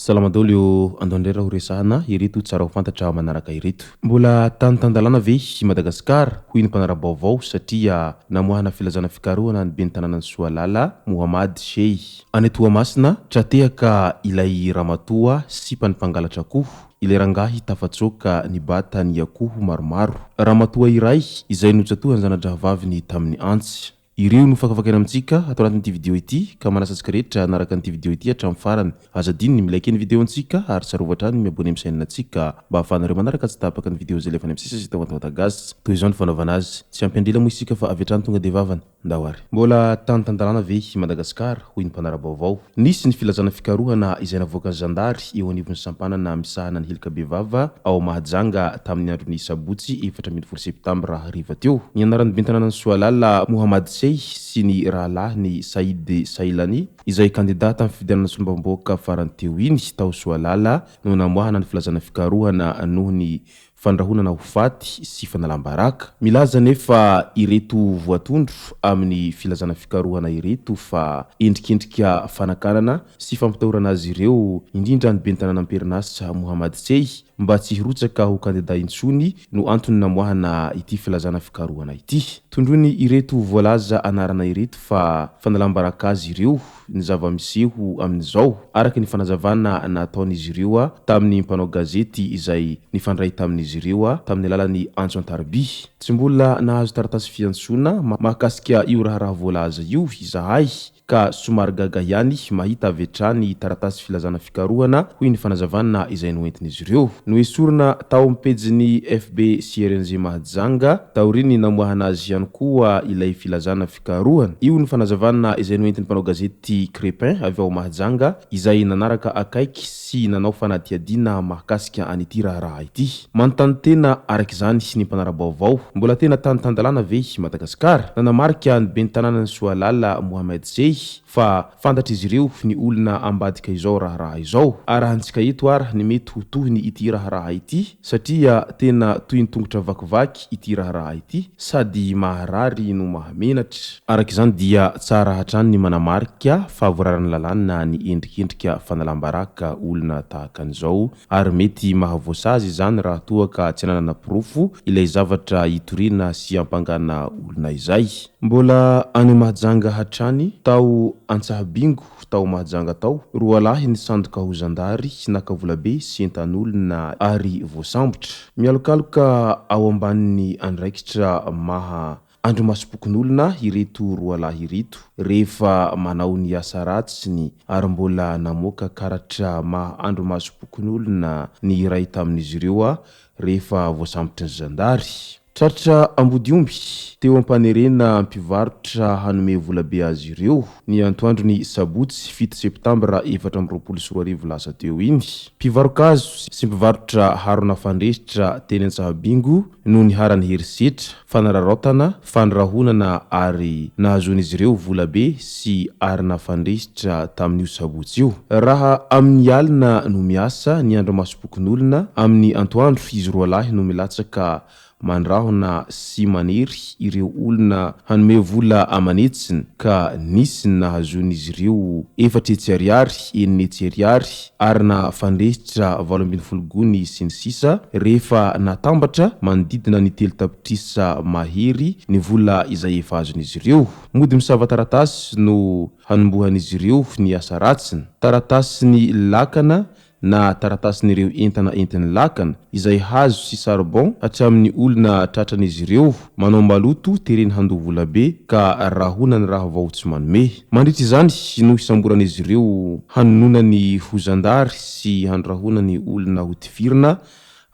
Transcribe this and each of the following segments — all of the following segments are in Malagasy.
Salama daholo io andao indray raha ho resahana ireto tsara ho fantatra manaraka ireto. Mbola tany tan-dalàna ve i Madagasikara hoy ny mpanara-baovao satria namoahana filazana fikarohana ny ben'ny tanànan'i Soalala Mohamad Shehy. Any Toamasina, tra-tehaka ilay ramatoa sipan'ny mpangalatra akoho. Ilay rangahy tafatsoaka nibata ny akoho maromaro. Ramatoa iray izay notsatohan'ny zana-drahavaviny tamin'ny antsy. Ireo no fakafakaina amintsika ato anatin'ity video ity ka manasa antsika rehetra hanaraka an'ity video ity hatramin'ny farany. Aza adino ny mi-like ny video antsika ary tsarovy hatrany ny mi-abonner amin'ny chaîne antsika mba ahafahanareo manaraka tsy tapaka ny video izay alefa any amin'ny sisa sy eto Madagasy. Toy izao ny fanaovana azy. Tsy ampy andrila moa isika fa avy hatrany tonga dia vavany. Ndao ary. Mbola tany tan-dalàna ve i Madagasikara? hoy ny mpanara-baovao. Nisy ny filazana fikarohana izay navoakan'ny zandary eo anivon'ny sampanana misahana ny heloka bevava ao Mahajanga tamin'ny andron'ny sabotsy 14 septambra hariva teo. Ny anaran'ny ben'ny tanànan'i Soalala Mohamad Sey sy ny rahalahiny Said Sailani izay kandida tamin'ny fifidianana solombavambahoaka farany teo iny tao Soalala no namoahana ny filazana fikarohana noho ny fandrahonana ho faty sy fanalam-baraka. Milaza anefa ireto voatondro amin'ny filazana fikarohana ireto fa endrikendrika fanakanana sy fampitahorana azy ireo, indrindra ny ben'ny tanàna am-perinasa Mohamad Sey mba tsy hirotsaka ho kandida intsony no antony namoahana ity filazana fikarohana ity. Tondroiny ireto voalaza anarana ireto fa fanalam-baraka azy ireo ny zava-miseho amin'izao, araka ny fanazavana nataon'izy ireo tamin'ny mpanao gazety izay nifandray tamin'izy ireo tamin'ny alalan'ny antso an-tariby. Tsy mbola nahazo taratasy fiantsoana mahakasika io raharaha voalaza io izahay ka somary gaga ihany mahita avy hatrany taratasy filazana fikarohana, hoy ny fanazavana izay noentin'izy ireo. Noesorina tao amin'ny pejin'ny FB CRNG Mahajanga taorian'ny namoahana azy ihany koa ilay filazana Fikarohana. Io ny fanazavana izay noentin'ny mpanao gazety Crépin avy ao Mahajanga izay nanaraka akaiky sy nanao fanadihadiana mahakasika an'ity raharaha ity. Manontany tena araka izany ny mpanara-baovao, mbola tena tany tan-dalàna ve i Madagasikara? Nanamarika ny ben'ny tanànan'i Soalala Mohamed Sey fa fantatr'izy ireo ny olona ambadika izao raharaha izao. Arahantsika eto ary ny mety ho tohiny ity raharaha ity satria tena toy ny tongotra vakivaky ity raharaha ity sady maharary no mahamenatra. Araka izany dia tsara hatrany ny manamarika fa voararan'ny lalàna ny endrikendrika fanalam-baraka olona tahaka an'izao ary mety mahavoasazy izany raha toa ka tsy ananana porofo ilay zavatra itoriana sy iampangana olona izay. Mbola any Mahajanga hatrany, tao Antsahabingo tao Mahajanga tao, roalahy nisandoka ho zandary naka volabe sy entan'olona ary voasambotra. Mialokaloka ao ambanin'ny andraikitra maha andrimasom-pokonolona ireto roalahy ireto rehefa manao ny asa ratsiny ary mbola namoaka karatra maha andrimasom-pokonolona ny iray tamin'izy ireo rehefa voasambotry ny zandary. Tratra ambodiomby teo am-panerena mpivarotra hanome volabe azy ireo ny antoandron'ny sabotsy fito septambra 2024 lasa teo iny. Mpivaro-kazo sy mpivarotra harona fandrehitra teny Antsahabingo no niharan'ny herisetra, fanararaotana, fandrahonana ary nahazoan'izy ireo volabe sy arina fandrehitra tamin'io sabotsy io. Raha amin'ny alina no miasa ny andrimasom-pokonolona, amin'ny antoandro izy roalahy no milatsaka mandrahona sy manery ireo olona hanome vola aman'hetsiny ka nisy ny nahazoan'izy ireo 400 ariary, 600 ariary, arina fandrehitra 18 gony sy ny sisa Rehefa natambatra, manodidina ny 3 tapitrisa mahery ny vola izay efa azon'izy ireo. Mody misava taratasy no hanombohan'izy ireo ny asa ratsiny. Taratasin'ny lakana na taratasin'ireo entana entin'ny lakana, izay hazo sy saribon hatramin'ny olona tratran'izy ireo manao maloto tereny handoa volabe ka rahonany raha vao tsy manome. Mandritra izany no hisamboran'izy ireo hanononany ho zandary sy handrahonany olona hotifirina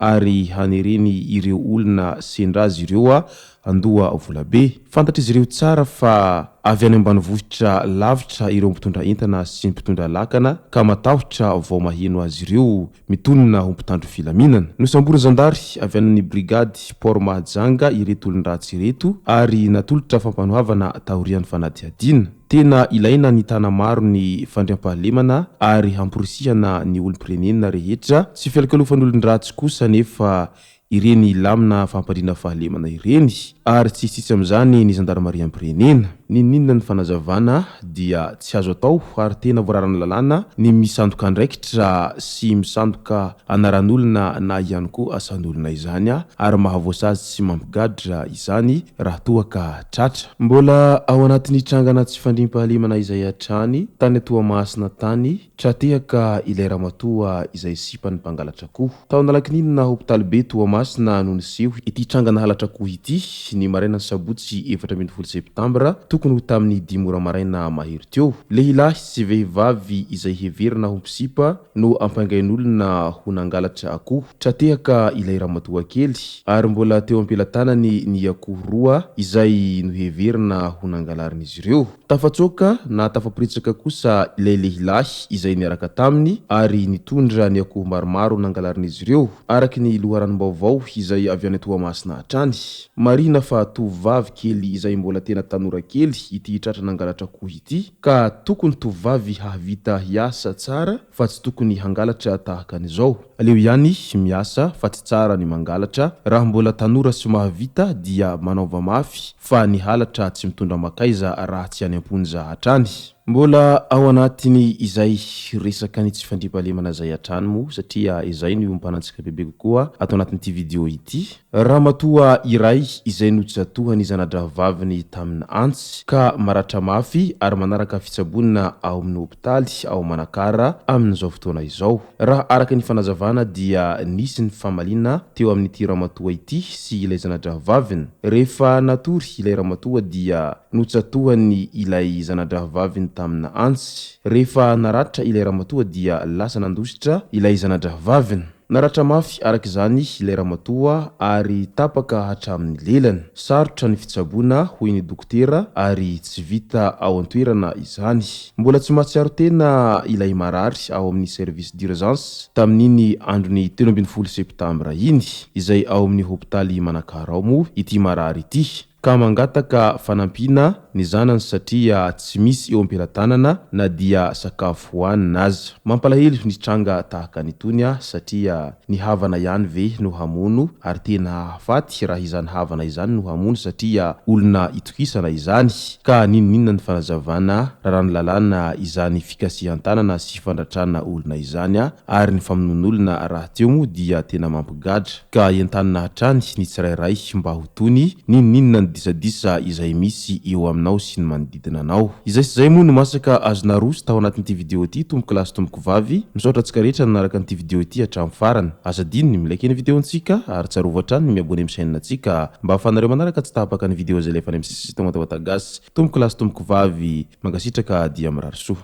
ary hanereny ireo olona sendra azy ireo handoa volabe. Fantatr'izy ireo tsara fa avy any ambanivohitra lavitra ireo mpitondra entana sy mpitondra lakana ka matahotra vao maheno azy ireo mitonona ho mpitandro filaminana. Nosamborin'ny zandary avy any amin'ny brigady Port Mahajanga ireto olon-dratsy ireto ary natolotra fampanoavana taorian'ny fanadihadiana. Tena ilaina ny tana-maro ny fandriampahalemana ary hamporisihana ny olom-pirenena rehetra. Tsy fialokalofan'ny olon-dratsy kosa anefa ireny lamina fampandriana fahalemana ireny ary tsy hitsitsy amin'izany ny zandarimariam-pirenena. N'inon'inona ny fanazavana dia tsy azo atao ary tena voararan'ny lalàna ny misandoka andraikitra sy misandoka anaran'olona na ihany koa asan'olona izany ary mahavoasazy sy mampigadra izany raha toa ka tratra. Mbola ao anatin'ny trangana tsy fandriampahalemana izay hatrany tany Toamasina tany, tra-tehaka ilay ramatoa izay sipan'ny mpangalatra akoho. Tao Analankininina hopitaly be Toamasina no niseho ity trangana halatra akoho ity ny marainan'ny sabotsy 14 septambra tokony ho tamin'ny dimy ora maraina mahery teo. Lehilahy sy vehivavy izay heverina ho mpisipa no ampangain'olona ho nangalatra akoho. Tra-tehaka ilay ramatoa kely ary mbola teo am-pelatanany ny akoho roa izay noheverina ho nangalarin'izy ireo. Tafatsoaka na tafaporitsaka kosa ilay lehilahy izay niaraka taminy ary nitondra ny akoho maromaro nangalarin'izy ireo, araka ny loharanom-baovao izay avy any Toamasina hatrany. Marihina fa tovovavy kely izay mbola tena tanora kely ity tratra nangalatra akoho ity ka tokony tovovavy hahavita hiasa tsara fa tsy tokony hangalatra tahaka an'izao. Aleo ihany miasa fa tsy tsara ny mangalatra, raha mbola tanora sy mahavita dia manaova mafy fa ny halatra tsy mitondra makaiza raha tsy any am-ponja hatrany. Mbola ao anatiny izay resaka ny tsy fandriampahalemana izay hatrany moa satria izay no iompanantsika bebe kokoa ato anatin'ity video ity. Ramatoa iray izay notsatohan'ny zana-drahavaviny tamina antsy ka maratra mafy ary manaraka fitsaboana ao amin'ny hopitaly ao Manakara amin'izao fotoana izao. Raha araka ny fanazavana dia nisy ny famaliana teo amin'ity ramatoa ity sy ilay zana-drahavaviny. Rehefa natory ilay ramatoa dia notsatohany ilay zana-drahavaviny tamina antsy. Rehefa naratra ilay ramatoa dia lasa nandositra ilay zana-drahavaviny. Naratra mafy araka izany ilay ramatoa ary tapaka hatramin'ny lelany. Sarotra ny fitsaboana hoy ny dokotera ary tsy vita ao an-toerana izany. Mbola tsy mahatsiaro tena ilay marary ao amin'ny service d'urgence tamin'iny andron'ny 13 septambra iny, izay ao amin'ny hopitaly Manakara ao moa ity marary ity. Ka mangataka fanampiana ny zanany satria tsy misy eo am-pelatanana na dia sakafo hohanina aza. Mampalahelo ny tranga tahaka an'itony satria ny havana ihany ve no hamono ary tena hahafaty raha izany havana izany no hamono satria olona itokisana izany ka n'inon'inona ny fanazavana raràn'ny lalàna izany fikasihan-tanana sy fandratrana olona izany ary ny famonoan'olona rahateo moa dia tena mampigadra. Ka entanina hatrany ny tsirairay mba ho tony, n'inon'inona ny disadisa izay misy eo aminao sy ny manodidina anao. Izay sy izay moa no masaka azo naroso tao anatin'ity video ity tompoko lahy sy tompoko vavy, misaotra antsika rehetra nanaraka an'ity video ity hatramin'ny farany. Aza adino ny mi-like ny video-ntsika ary tsarovy hatrany ny mi-abonner amin'ny chaîne-ntsika mba ahafahanareo manaraka tsy tapaka ny video izay alefa any amin'ny sisisy Tonga Gasy. Tompoko lahy sy tompoko vavy, mankasitraka dia mirary soa.